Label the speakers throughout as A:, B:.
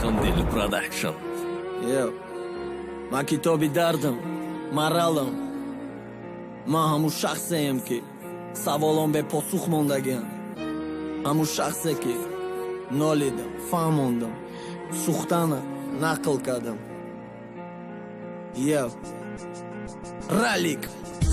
A: Сухандил Продакшн.
B: Йо. Ман китоби дардам, маралам. Ман ҳамун шахсеем, ки саволом бепосух мондагиам. Ҳамун шахсе, ки нолидам, фаҳмондам, сӯхтана нақл кардам. Йо. Ралик.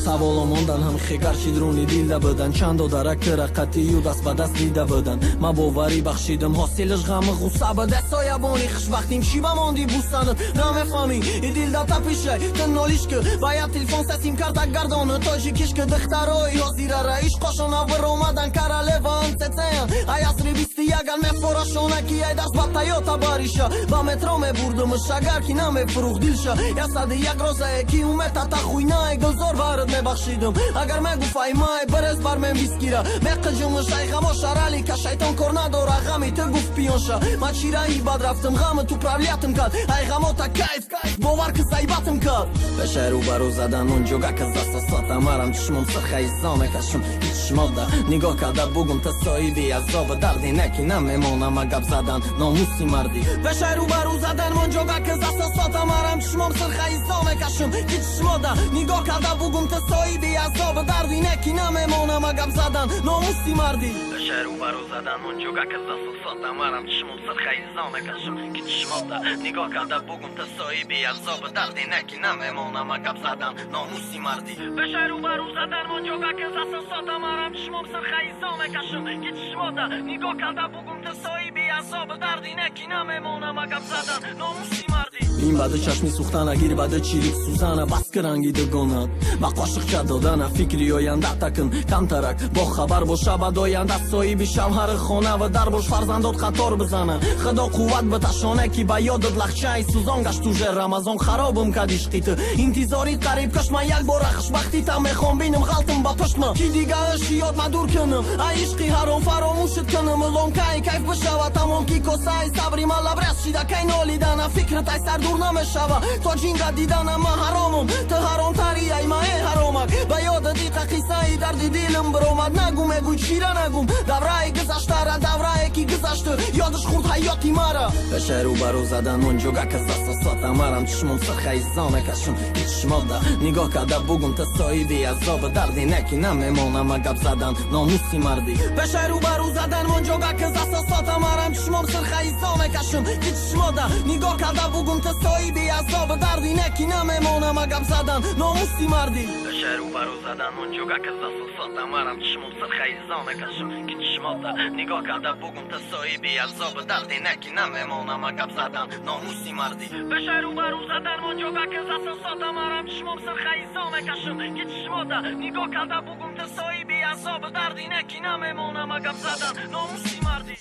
B: Саволо мондан ҳам хегарчи друни дилда будан, чанд додарак тира қатию даст ба даст дида будан. Ма боварӣ бахшидам, ҳосилаш ғаму ғусса буда. Соябони хушбахтим чӣ ба монди бусанат намефаҳмӣ. И дилда тапишай, ту нолиш ки ва я телефон са симкарта гардону тоҷикиш ки духтарои ҳозирара ишқошона биромадан королеваан цецеян. Ай асри 21-ан мефорашона ки ай даст ба Тойота бариша ба метро мебурдумш, агар ки намефурӯхт дилша. 101 розае ки уметата хуйнай гулзор бард мебахшидам, агар мегуфай май берез бар мен вискира меқиҷумш. Ай ғамоша ралика шайтон кор надора, ғами ту гуфт пиёнша. Ма чираи бад рафтам, ғами ту правлятам кард, ай ғамота кайф бовар ки сайбатам кард. Пешай рӯбарӯ задан он ҷога ки засосота марам, чишмом сирхаи зо мекашам, ки чишмотда нигоҳ карда бугум та соҳиби азоби дарди неки намемонама гап задан номуси мардӣ. Пешай рӯбарӯ задан он ҷога ки засосота марам, чишмом сирхаи зо мекашам, ки чишмотда нигоҳ карда бугум та соҳиби азоби дарди неки намемонама гап задан номуси мардӣ.
A: Пешай рӯбарӯ задан он ҷога ки засосота марам, чишмом сирхаи зо мекашам, ки чишмотда нигоҳ карда бугум та соҳиби азоби дарди неки намемонама гап задан номуси мардӣ.
B: Пешай рӯбарӯ задан он ҷога ки засосота марам, чишмом сирхаи зо мекашам, ки чишмотда нигоҳ карда бугум та соҳиби азоби дарди неки намемонама гап задан номуси мардӣ. Ин баъди чашми сӯхтана гир, баъди чирик сӯзана, бас ки ранги дугонат ба қошиқча додана. Фикри оянда такн камтарак бо хабар боша, бад оянда соҳиби шавҳари хона ва дар бош, фарзандот қатор бизана. Худо қувват биташоне, ки ба ёдат лахчаи сӯзон гашт уже Рамазон. Харобим кад ишқи ту, интизори қариб каш ман як бора хушбахтита мехом бинам, ғалтим ба пуштма, ки дигааш ёд ма дур кунам, ай ишқи ҳаром фаромӯшат кунам. Ломкаи кайф бишава тамом, ки косаи сабри ма лабрез шида. Кай нолидана фикрат ай сар дур намешава, то ҷинга дидана ма ҳаромам, ту ҳаромтари ай ма э ҳаромак. Ба ёда диқа қиссаи дарди дилам биромад, нагу мегӯй чира нагум давраи гузаштара, даврае ки гузашту ёдаш хурд ҳаёти мара.
A: Пешай рӯбарӯ задан он ҷога ки засосота марам, чишмом сирхаи зо мекашам, ки чишмотда нигоҳ карда бугум та соҳиби азоби дарди неки намемонама гап задан номуси мардӣ.
B: Пешай рӯбарӯ задан он ҷога ки засосота марам, чишмом сирхаи зо мекашам, ки чишмотда нигоҳ карда бугум та соҳиби азоби дарди неки намемонама гап задан номуси мардӣ.
A: Пешай рӯбарӯ задан он ҷога ки засосота марам, чишмом сирхаи зо мекашам, ки чишмотда нигоҳ карда бугум та соҳиби азоби дарди неки намемонама гап задан номуси мардӣ.
B: Пешай рӯбарӯ задан он ҷога ки засосота марам, чишмом сирхаи зо мекашам, ки чишмотда нигоҳ карда бугум та соҳиби азоби дарди неки намемонама гап задан номуси мардӣ.